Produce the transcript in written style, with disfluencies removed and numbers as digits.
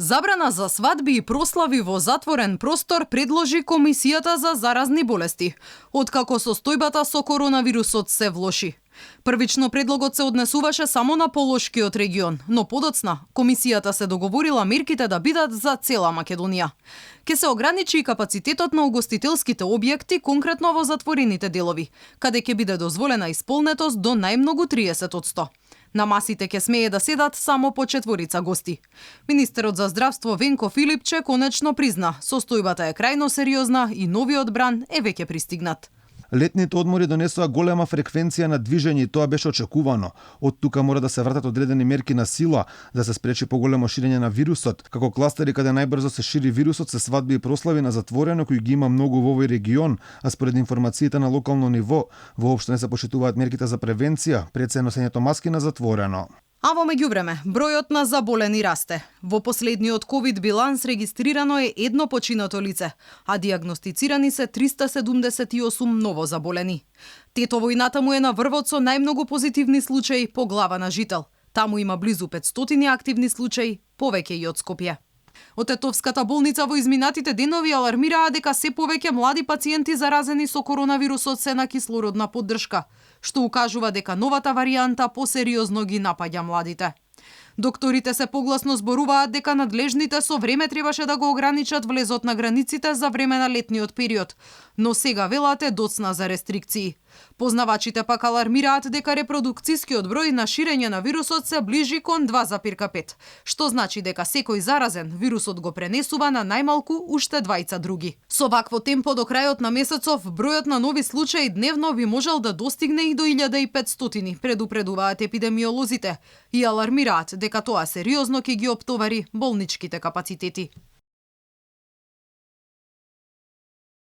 Забрана за свадби и прослави во затворен простор предложи Комисијата за заразни болести, откако состојбата со коронавирусот се влоши. Првично предлогот се однесуваше само на Полошкиот регион, но подоцна Комисијата се договорила мерките да бидат за цела Македонија. Ке се ограничи и капацитетот на угостителските објекти, конкретно во затворените делови, каде ќе биде дозволена исполнетост до најмногу 30%. На масите ќе смее да седат само по 4 гости. Министерот за здравство Венко Филипче конечно призна, состојбата е крајно сериозна и новиот бран е веќе пристигнат. Летните одмори донесоа голема фреквенција на движење и тоа беше очекувано. Од тука мора да се вратат одредени мерки на сила да се спречи поголемо ширење на вирусот. Како кластери каде најбрзо се шири вирусот се свадби и прослави на затворено кои ги има многу во овој регион, а според информациите на локално ниво, воопшто не се почитуваат мерките за превенција, пред се носењето маски на затворено. А во меѓувреме, бројот на заболени расте. Во последниот ковид биланс регистрирано е едно починато лице, а диагностицирани се 378 ново заболени. Тетово и натаму е на врвот со најмногу позитивни случаи по глава на жител. Таму има близу 500 активни случаи, повеќе и од Скопје. Од Тетовската болница во изминатите денови алармираа дека се повеќе млади пациенти заразени со коронавирусот се на кислородна поддршка, што укажува дека новата варијанта посериозно ги напаѓа младите. Докторите се погласно зборуваат дека надлежните со време требаше да го ограничат влезот на границите за време на летниот период, но сега велат е доцна за рестрикции. Познавачите пак алармираат дека репродукцијскиот број на ширење на вирусот се ближи кон 2,5, што значи дека секој заразен вирусот го пренесува на најмалку уште 20 други. Со вакво темпо до крајот на месецов бројот на нови случаи дневно би можел да достигне и до 1500, предупредуваат епидемиолозите и алармираат дека тоа сериозно ќе ги оптовари болничките капацитети.